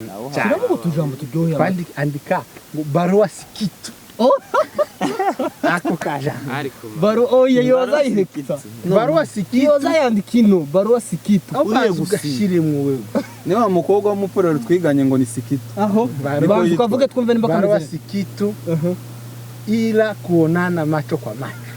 Shyiramo utujambo turyoheye amatwi. Andika ngo barua si kitu. Ako kajambo. Ariko Baro oya yoza ihekita. Barua si kitu. Yoza yandika ino barua sikitu. Aho Uriye banza gusiba. ugashiremo wewe. Ni wa mukobwa w'umupfurero twiganye ngo ni sikitu. Aho Barua- banza ukavuge twumve nimba Barua kameze. si kitu ila kuonana macho kwa macho.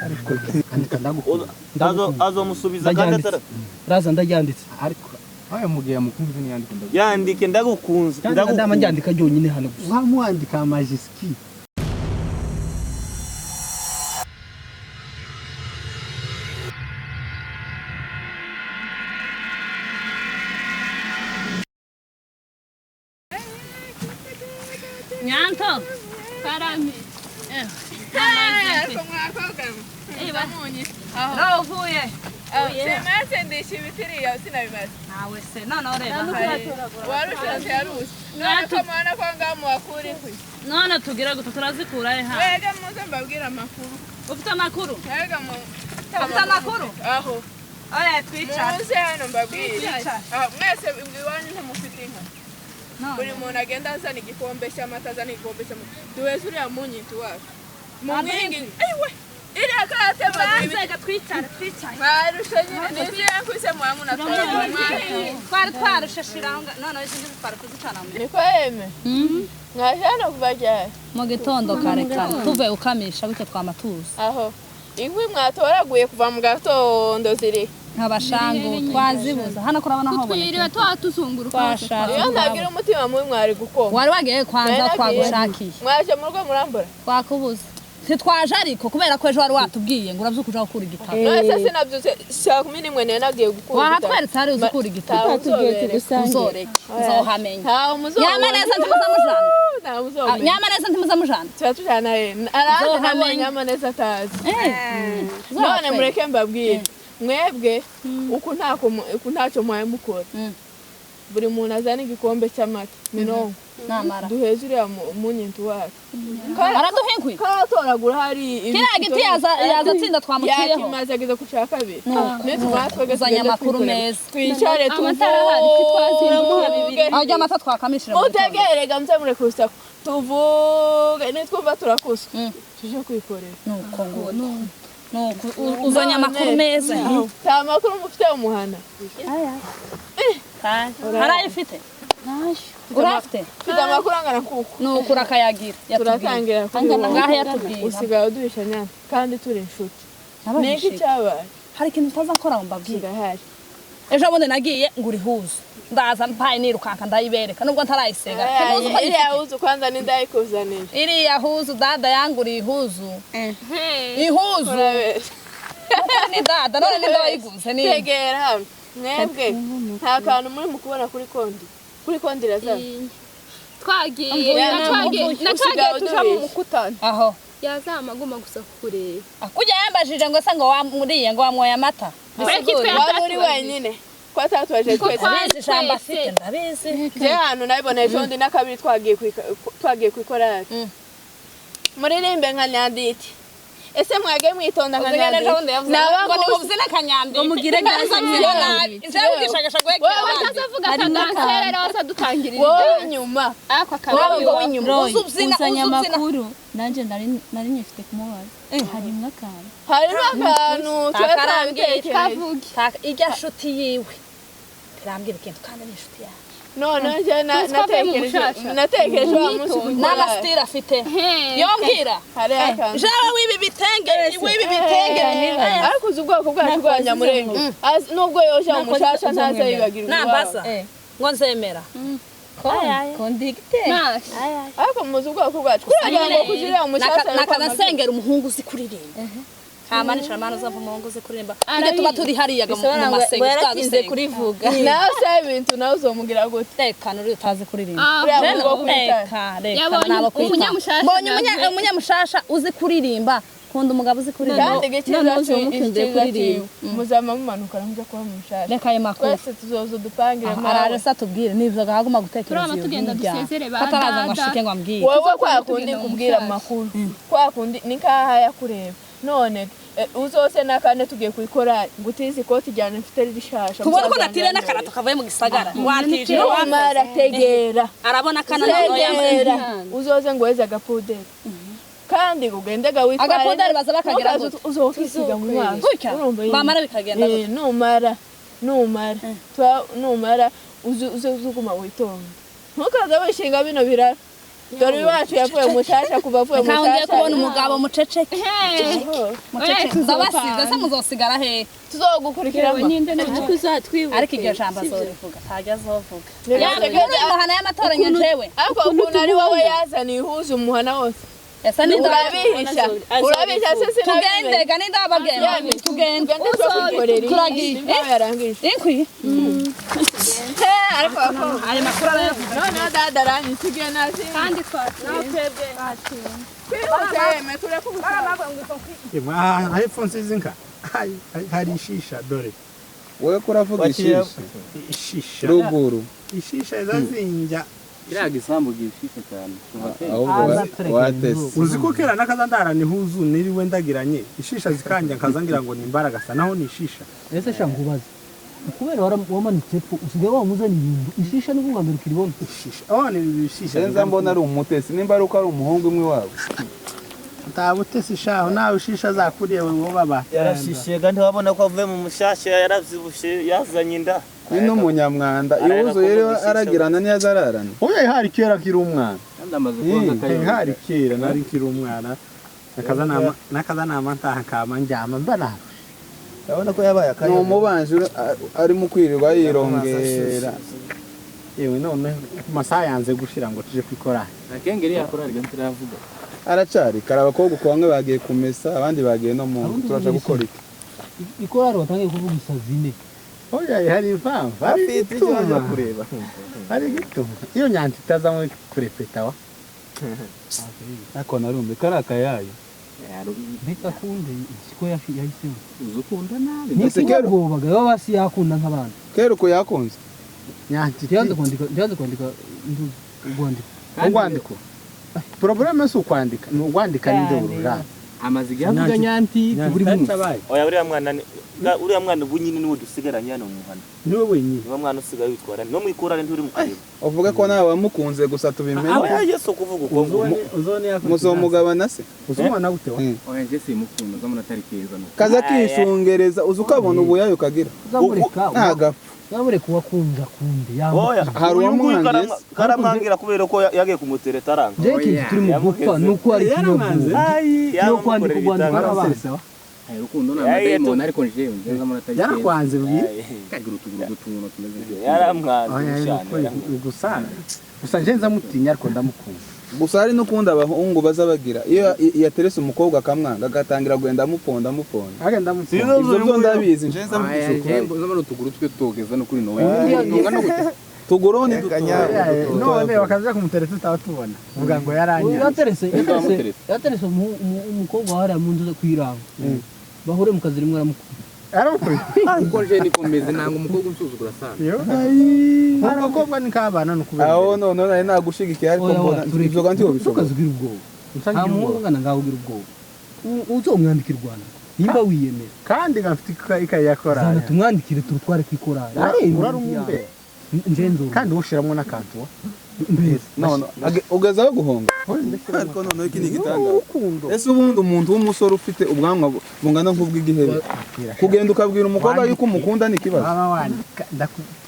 Ariko andika ndagukunda. Azomusubiza kandi Ndaryanditse. atara Raza ndaryanditse. Ariko aya mugihe yamukunze ntiyandika ndagukunda. Yandike ndagukunze. Cyangwa ndama Ndagukunze. njyandika ryonyine hano gusa. Wamwandika amajiski. Nyanto. Karame. Ariko mwakobwa mwe Nawe uvuye. simasendisha ibitiriya sinabimaze. Nawe se none ureba hari. Warushatse yarushe none ko mubona ko ngaho muhakura inkwi. None tugira gute turazikura he hano? Mwege muze mbabwire amakuru. Ufite amakuru? Mwege mu Ufite amakuru? Aho Oya twicara. muze hano mbabwire. Twicara. Aho, mwese iwanyu ntimufite inka. None. Buri muntu agenda azana igikombe cy'amata, azana igikombe cy'amata, duheze uriya munyiti wacu mumwingi ayiwe iriya karatemaguye ibiti. Banzega twicare twicare. Mwarushe nyine niziye kwise muhamunatora mwahiye. Twari twarushe shiranga none izi ngizi twari kuzicana mu. Niko yeme mwaje hano kuva ryari? Mu gitondo kare kare tuve ukamisha bityo twama tuzi. Aho inkwi mwatoraguye kuva mu gatondo ziri Nk'abashangu twazibuza hano kurabona aho Twiriwe twatuzunguruka hose. Twashatse. Iyo ntagira umutima mubi mwari gukoma. Wari wagiye kwanza Nari nagiye. twagushakiye. Mwaje mu rugo murambura. Twakubuze. Ntitwaje ariko kubera ko ejo wari watubwiye ngo urabyuka uja gukura igitabo. None se sinabyutse saa 11 nari nagiye gukura igitabo. Wahatweretse hari uzi ukura igitabo. Ntawe uzobereka. Uzoreke uzohamenya. Ntawe muzobona. Nyamaneza ntimuza mujana. Ntawe muzobona. Nyamaneza ntimuza mujana. Tuba tujana he araje Uzohamenya. nabonye Nyamaneza atazi. None Uzohatwereka. mureke mbabwire mwebwe uku ntako uku ntacyo muhaye mukora. Buri muntu azana igikombe cy'amata mirongo Namara. duheze uriya munyintu wacu. Araduha inkwi. Karatoragura hari Kiriya giti yaza atsinda twamuciyeho. Yakimaze ageze ku cya kabiri. Nitumara twebwe Uzanye tugende amakuru twikorera. meza. Twicare Amatara ahari, twazinduka tuvuge. Arya amata twakamishije mu gitondo. Mutegerega muze mureke urusaku tuvuge nitwumva turakusa tuje kwikorera. Nuko ngo nuko uzanye amakuru meza. Nta makuru mufite umuhana. Hari ayo ufite? Urafite? Mfite amakuru angana kuko. Nuko urakayagira. Yatubwiye. Turatangira kuri wowe. Ngaho yatubwiye. Usigaye uduhisha nyana kandi turi inshuti. Ni iki cyabaye? Hari ikintu utazakora ngo mbabwire. Usigaye hari. Ejo bundi nagiye ngura ihuzu. Ndaza mpaye nirukanka ndayibereka nubwo ntarayisega. Ntimuzi uko Iriya huzu kwanza nindayikuzanira. Iriya huzu dada yanguriye ihuzu. Ihuzu. Urabesha. Ni dada none ninde wayiguze ni. Tegera hano. Mwebwe nta kantu muri mu kubona kuri konti. Kuri konti irazaza. Twagiye na twagiye tuja mu mukutano. Aho. Yazama aguma gusa kukureba. Kujya yambajije ngo se ngo wamuriye ngo wamwoye amata. Wari uri wenyine. Ko atatubaje twese. Ndabizi ijambo afite ndabizi. Je hano nabibona ejo bundi n'akabiri twagiye ku ikorari. Muririmbe nka Nyanditi. Ese mwage mwitonda nka Uzigane ejo bundi Nyanditi. yavuze ngo nimubyine kanyanditi. Ngo mugire nabi. Njewe ugishagasha guhekera abandi. Atazavuga akadansere rero azadutangirira. Wowe inyuma. Ako Wowe ngo w'inyuma. Roy, Uzi ubyina uzanye uzi ubyina. amakuru nanjye nari nyifite kumubaza harimo akantu Harimo akantu tuba Takarambwira. twabitekereje. Ijya nshuti yiwe. Tirambwira ikintu kandi ni inshuti yawe. None nje natekereje wa munsi ku ikorari. N'amasitiri afite. Yombwira. Hari akantu. Jewe w'ibi bitenge w'ibi bitenge. Ariko uzi ubwoko bwacu bwa Nyamurenge. Nubwo yoja umushasha ntaza yibagirwa iwabo. Nambaza. Ngo nzemera. kondigite Ariko muzi ubwoko bwacu. Kugira ngo kujira umushasha Nakanasengera umuhungu uzi kuririmba. Hama nicara mana uzava umuhungu uzi kuririmba. Tujye tuba turi hariya mu masengesho yaratinze twadusenga. kurivuga nawe se ibintu nawe uzomugira gute? Reka nuri utazi kuririmba. Uriya muhungu wo kwitara. Reka reka Yabonye nabo kwita. umunyamushasha Mbonye nawe. umunyamushasha uzi kuririmba. Kunda umugabo uzi kuririmba. Kandi icyiza noneho uzomukunze icyiza kuririmba. cyiwe muzama mumanuka mujya kuba mu mushasha. Reka ayo makuru. Twese tuzoza udupangire Araje se atubwire nibyo aguma gutekereza Turaba iyo tugenda hirya. dusezere ba Ko ataraza ngo dada. ashike ngo ambwire. Wowe kwa kundi tugenda mu kubwira mushasha. amakuru kwa kundi ni nkaho yakureba none Uzose nakane tugiye kuikorari ngutize ikoti ryane mfite rishasha. Tubona ko natire n'akarato kavuye mu gisagara. Wantije numara tegera. Arabona kana nono yamera. Uzoze ngweze agapuderi. Kandi ugendega witware. Agapuderi baza bakagira gute? Uzokisiga mu maso. Bamara bikagenda gute? Numara. Numara. Twa numara uzuguma witonda. Ntukaza wishinga bino birara. Dore iwacu yavuye mushasha kuva avuye mushasha. Ngiye kubona umugabo muceceke. Muceceke. Ndabasize se muzosigara he? Tuzogukurikiramo. Ariko iryo jambo azorivuga. Ntajya azovuga. Umuhana y'amatora njewe. Ariko ukuntu ari wowe yazaniye ihuza umuhana wose. Ese ni urabihisha. Urabihisha se sinabimenya. Tugende ga ninda abagenda. Tugende. Turagiye. Inkwi. Ariko ayo makuru arayavuga. Noneho dada aranyisigiye nazi. Kandi twatwebwe. Hepfo nsize inka hari ishisha dore. Wowe ko uravuga ishisha. Ishisha. Ruguru. Ishisha izazinja. Kiriya gisambu gishisha cyane. Ahubwo watese. Uzi ko kera nakaza ndarana ihuzu niriwe ndagiranye ishisha zikanja nkaza ngira ngo ni imbaraga naho ni ishisha. Ese sha nkubaze. Kubera wamanutse epfo usigaye wamuzana ibintu ishisha nubwo bwa mbere ukiribona ishisha. Oh ni ishisha. Nza mbona ari umutesi nimba ari uko ari umuhungu umwe wabo. Nta butesi shaho nawe ishisha zakuriye wowe baba. Yarashishe kandi wabona ko avuye mu mushasha yaravyibushe yazanye inda. Ni n'umunyamwanda ihuzu rero aragirana niyo azararana. Oya hari kera kiri umwana. Kandi amaze kubona kayo. Hari kera nari kiri umwana. Nakaza nama ntaha kama njyama mbana. Urabona ko yabaye akayo. Ni umubanje arimo kwirirwa yirongera. Yewe none masaha yanze gushira ngo tuje kwikora. Akengeri yakorari ganti ravuga. Aracari kare abakobwa uko bamwe bagiye kumesa abandi bagiye no mu turaja gukora iki. Ikorari watangiye kuvuga isazine. Oya hari impamvu hari igituma kureba. Hari igituma. Iyo nyanti itazamo kurepeta wa. Ako narumbe karaka yayo. Mbega kunde siko yahisemo. Uzukunda nabi. Nese kero baga basi yakunda nk'abandi. Kero ko yakunze. Nyanti yanze kwandika nduzi ugwandiko. Ugwandiko. Problème si ukwandika, ni ugwandika n'indurura. Amaziga yavuga nyanti buri munsi. Oya uriya mwana uriya mwana ubu nyine niwe dusigaranye hano mu muhanda. Niwe wenyine. Niwe mwana usigaye witwara. No mwikorare nturi mu kareba. Uvuga ko nawe wamukunze gusa tubimenye. Oya Yesu kuvuga uko muzomugabana se. Uzumwana gute wa? Oya je simukunda zamuna atari keza no. Kaza kishungereza uzi ukabona ubuyayo kagira. Uzamureka. Uzamureka uwakunze akunde. Oya hari uwamwangiye. Karamwangira kubera ko yagiye kumutereta aranga. Je kintu turi mu gupfa nuko ari kinyobwo. Yo kwandika ugwandiko n'abantu. Ay rukundo na madayimoni ariko nje nza atari keza. Yarakwanze bwi. Kagira utuguru dutuntu tumeze. Yaramwanze cyane. Gusa gusa nje nzamutinya ariko ndamukunda. Gusa hari n'ukundi abahungu baza bagira iyo yaterese umukobwa akamwanga agatangira kugenda amuponda amuponda. Agenda amuponda. Ibyo byo ndabizi nje nzamukunda. Nje nzamara utuguru twe togeza no kuri nowe. Tuguroni dutoya. None bakaza kumutereta tutatubona. Uvuga ngo yaranya. Yaterese umukobwa wari mu nzu kwiranga. Bahure mu kazi rimwe aramukunda. Aramukunda. Uko nje nikomeze nanga umukobwa unsuzugura sana. Abakobwa ni kabana no kubera. Aho none nari nagushigikiye ariko mbona ibyo kandi ubishobora. Ukazugira ubwoba. Nta muhungu ngana ngaho ugira ubwoba. Uzomwandikira Rwanda. Nimba wiyemera. Kandi ngafite ikaye ya korali. Zana tumwandikire turutware kwikorari. Urarumumbe. Njenzo. Kandi ushiramo n'akantu. Mbese. None ugezaho guhonga. Ariko none iki ni igitangaza. Ese ubundi umuntu w'umusore ufite ubwanwa bungana nk'ubw'igihebe kugenda ukabwira umukobwa yuko umukunda ni ikibazo. Mama wandika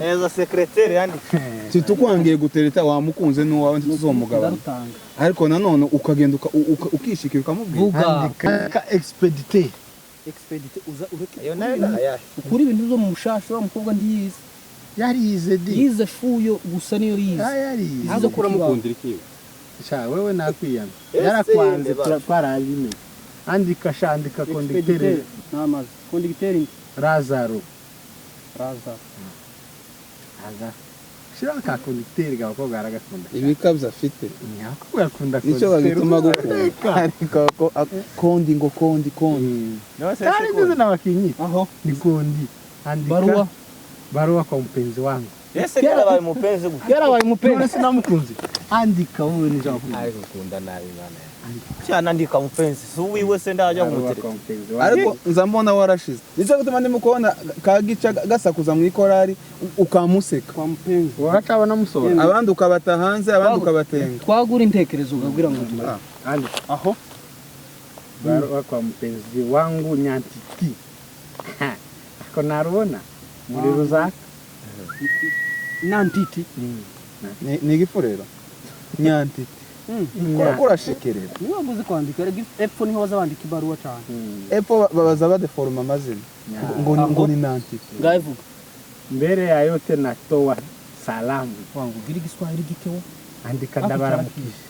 neza secrétaire yandika. Titukwangiye gutereta wamukunze n'uwawe ntituzomugabana. Ariko nanone ukagenda ukishikira ukamubwira. Andika expedite. Expedite uza ureke. Ukuri ibintu zo mu mushasha wa mukobwa ndiyize. Yarize di. Yize fuyo gusa niyo yize. Yarize. Azo kuramukundira ikiwe. Sha wewe nakwiyama. Yarakwanze twarabime. Andika shandika conducteur. Namaze. Conducteur Lazaro. Lazaro. Lazaro. Shira ka conducteur gabakobwa aragakunda. Ibikabyo afite. Nyakubwa akunda Nicyo bagituma gukunda. Ariko ko kondi ngo kondi kondi. Kandi ndize nabakinyi. Aho ni kondi. Andika. Barua. Barua kwa mpenzi wangu. Ese yarabaye umupenzi gute? Yarabaye umupenzi. None sinamukunze. Andika wowe nijambo. Ariko ukunda nabi Imana. Cyane andika mupenzi. Si uwiwe se ndajya kumutereta. Ariko nza mbona warashize. Nicyo gituma ndimo kubona kagica gasakuza mu ikorari ukamuseka. Kwa mupenzi. Uracabona musora. Abandi ukabata hanze, abandi ukabatenga. Twagura intekerezo ukabwira ngo tumare. Andika. Aho. Barua kwa mpenzi wangu Nyantiti. Ako narubona muri Ruzaka. Nantiti. Ni igifurero. Nyantiti. Kurashekerera. Niba uzi kwandika epfo niho baza bandika ibaruwa cyane. Epfo babaza badeforma amazina. Ngo ni Nantiti. Ngavuga. Mbere ya yote natoa salamu. Wangu gira igiswahili gikewo. Andika ndabaramukije.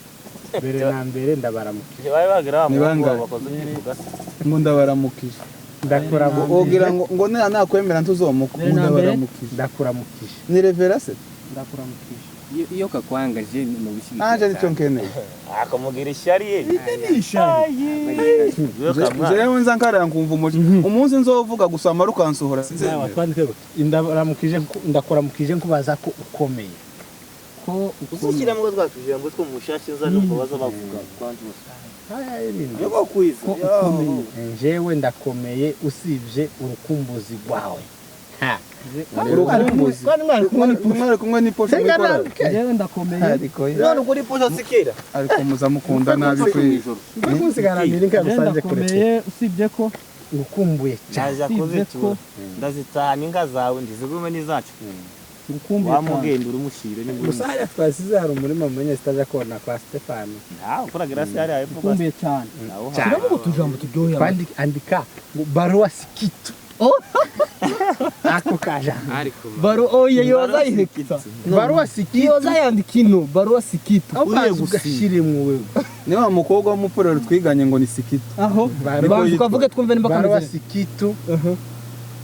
Mbere na mbere ndabaramukije. Baye bagira bakoze ikivuga. Ngo ndabaramukije. Ndakuramukije. Ogira ngo nakwemera ntuzomuka. Ndabaramukije. Ndakuramukije. Ni revera se? Ndakuramukije. Iyo kakwangaje no bishyigikira. Anje nicyo nkeneye. Akamugira ishyari ye. Jewe nza nkarira nkumva umuji. Umunsi nzovuga gusa amara ukansohora sinzi. Ndabaramukije ndakuramukije nkubaza ko ukomeye. Ko uzishyira mu twatujambo two mushashe nza numva baza bavuga kwanduza. Yobo kwiza. Njewe ndakomeye usibye urukumbuzi rwawe. Ha. Urukumbuzi. Mwari kumwe ni posho muri korali. Njewe ndakomeye. Ariko none kuri posho sikira. Ariko muza mukunda nabi kwe. Mbikusigaranira inka rusange kuretse. Usibye ko ngukumbuye cyane. Ndaza kuzitura. Ndazitahana inka zawe ndizigume n'izacu. Ngukumbuye wamugenda urumushire ni gusa hariya twasize hari umurima mumenye sitaje kona kwa Stefano. Nta ukora grâce hariya hepfo. Ngukumbuye cyane. Siravuga utujambo turyoheye. Andika barua sikitu. Ako kaja. Baro oye yoza ihekita. Barua sikitu. Yoza yandika ino barua sikitu. Uriye gushyiremo wewe. Ni wa mukobwa w'umupfurero twiganye ngo ni sikitu. Aho bantu kavuge twumve nimba kameze. Barua sikitu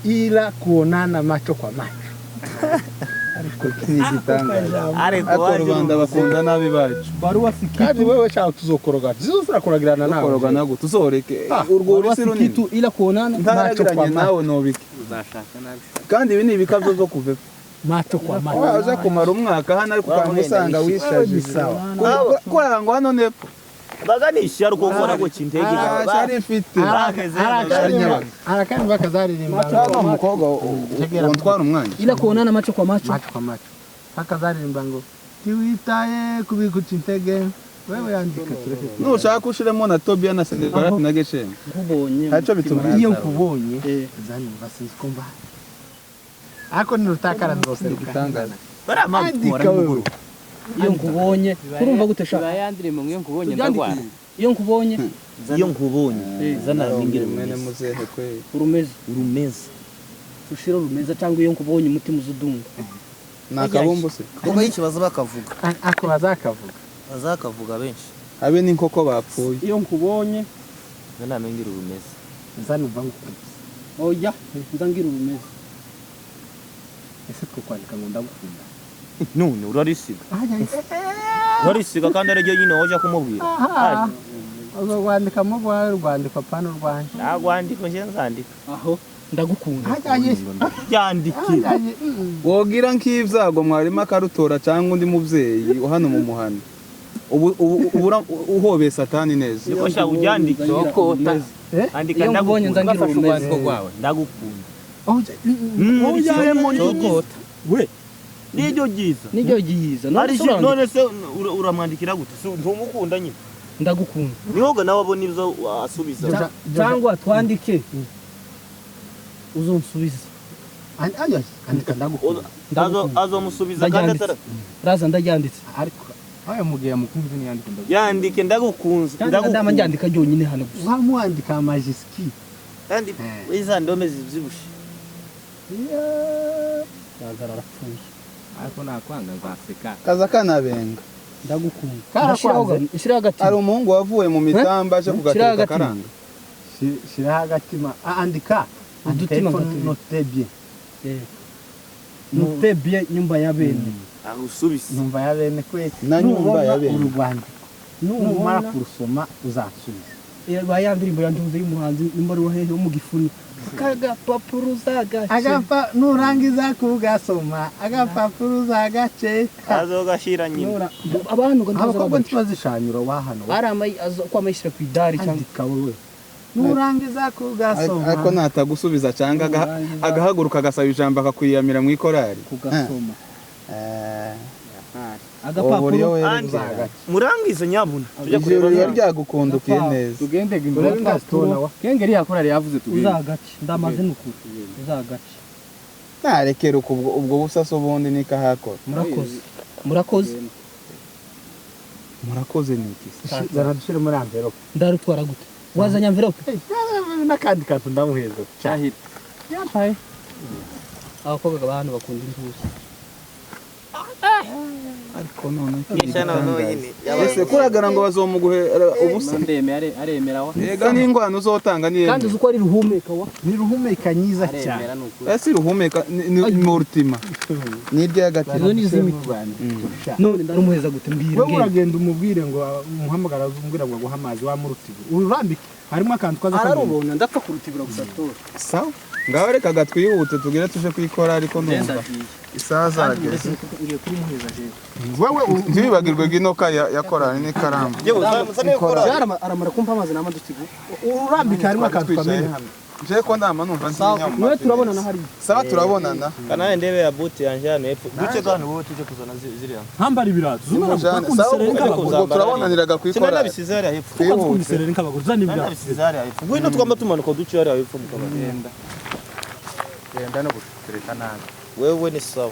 ila kuonana macho kwa macho. Ariko ni igitangaza. Ariko rubanda bakunda nabi bacu. Barua sikitu. Kandi wewe cha tuzokoroga. Tuzokoragirana nawe. Tuzokoroga nago tuzoreke. Urwo rurisi runini. Sikitu ila kuonana macho kwa macho. Nawe nobike. Uzashaka nabi. Kandi ibi ni ibikabyo zo kuva macho kwa macho. Uza kumara umwaka hano ariko ukamusanga wishaje. Ko ngo hano nepfo. Baganisha ariko ukora ko kintege. Cyari mfite. Arakandi bakazaririmba. Cyangwa umukobwa wontwara umwanya. Ila kuonana macho kwa macho. Macho kwa macho. Bakazaririmba ngo tiwitaye kubikuca intege. Wewe yandika tureke. Nushaka ushiremo na Tobia na Senegal na Gesheni. Nkubonye. Haco bituma iyo nkubonye. Zanumva sinzi kumva. Ako ni rutakara nzoseruka. Baramandika wewe. Iyo nkubonye kurumva gute sha bayandire mu iyo nkubonye ndagwara iyo nkubonye iyo nkubonye zana ningire mwene muzehe kwe urumeze urumeze ushira urumeza cyangwa iyo nkubonye umutima uzudunga nakabombo se kuko ikibazo bakavuga ako bazakavuga bazakavuga benshi abe n'inkoko bapfuye iyo nkubonye zana ningire urumeze zana umva ngukunze oya nzangira urumeze ese two kwandika ngo ndagukunda none urarisiga urarisiga kandi aryo nyine waje kumubwira. Uzogwandika mu rwawe rwandikwa pana urwanje. Nagwandika nje nzandika. Aho ndagukunda. Yandikira. Wogira nk'ibyago mwarima akarutora cyangwa undi mubyeyi hano mu muhanda. Ubu uhobeye satani neza. Niko sha ujyandika. Andika ndagukunda rwawe ndagukunda. Oya we niryo ryiza. Niryo ryiza. None se uramwandikira gute? Ntumukunda nyine. Ndagukunda. Nihoga nawe abona ibyo asubiza. Cyangwa twandike. Uzonsubiza. Andika ndagukunda. Azomusubiza kandi atara. Raza ndaryanditse. Ariko aya mugiye mukunzi ni yandika ndagukunda. Yandike ndagukunze. Ndagukunda. Ndamandika ryonyine hano gusa. Wamwandika amajiski. Kandi iza ndome zibyibushe. Lazaro arapfuye. Ariko nakwanga nzaseka. Kaza kanabenga. Ndagukunda. Shiraho agatima. Ari umuhungu wavuye mu mitamba aje kugateka karanga. Shiraho agatima. Andika. Udutima note bien. Note bien nyumba ya bene. Agusubise. Nyumba ya bene kwe. Na nyumba ya bene. Urwandiko. Numara kurusoma uzansubiza. Ba ya ndirimbo yanduze y'umuhanzi nimba ari wahehe wo mu gifuni. Kagapapuro uzagace. Agapa nurangiza kugasoma agapapuro uzagace. Azogashira nyine. Nora abantu ngo abakobwa ntibazishanyura wahano. Ari ko amayishyira ku idari cyangwa andika wowe. Nurangiza kugasoma. Ariko natagusubiza cyangwa agahaguruka agasaba ijambo akakwiyamira mu ikorari. Kugasoma. Agapapuro murangize nyabuna. Ijoro riba ryagukundukiye neza. Tugende kengeri yakorari yavuze tugende. Uzagace ndamaze nukuri. Uzagace. Narekera ubwo busaso ubundi nikahakora. Murakoze. Murakoze. Murakoze niki? Zana dushyire muri envelope. Ndarutwara gute? Wazanye envelope? N'akandi kantu ndamuheza. Cyahira. Yampaye. Abakobwa abantu bakunda impuzu. Ariko none ese kuragara ngo bazomuguhe ubusa ndemera aremera wa ega n'ingwano uzotanga ni kandi uzi ko ari ruhumeka wa ni ruhumeka nyiza cyane ese ruhumeka ni murtima ni irya izo ni iz'imiti none ndarumuheza gute mbwira wewe uragenda umubwire ngo umuhamagara umbwira ngo aguhe amazi wa murutibura urambike harimo akantu kaza ararubona ndapfa kurutibura gusa tora sawa ngaho reka gatwihute tugire tuje kwikora ariko ndumva isaha zageze wewe ntibibagirwe ginoka ya korali n'ikaramu aramara kumpa amazi n'amadusigo urambike harimo akantu kamena nje ko ndama numva nzinyama niwe turabonana hariya sawa turabonana kanaye ndebe ya boot yanje hano hepfo duce kandi wowe tuje kuzana ziriya ntambara ibirato ubwo turabonaniraga kwikora nabisize hariya hepfo twihuse nk'abagore uzana ibirato nabisize hariya hepfo ngwino twamba tumanuka duce hariya hepfo mu kabari genda no gutereka nabi wewe ni sawa.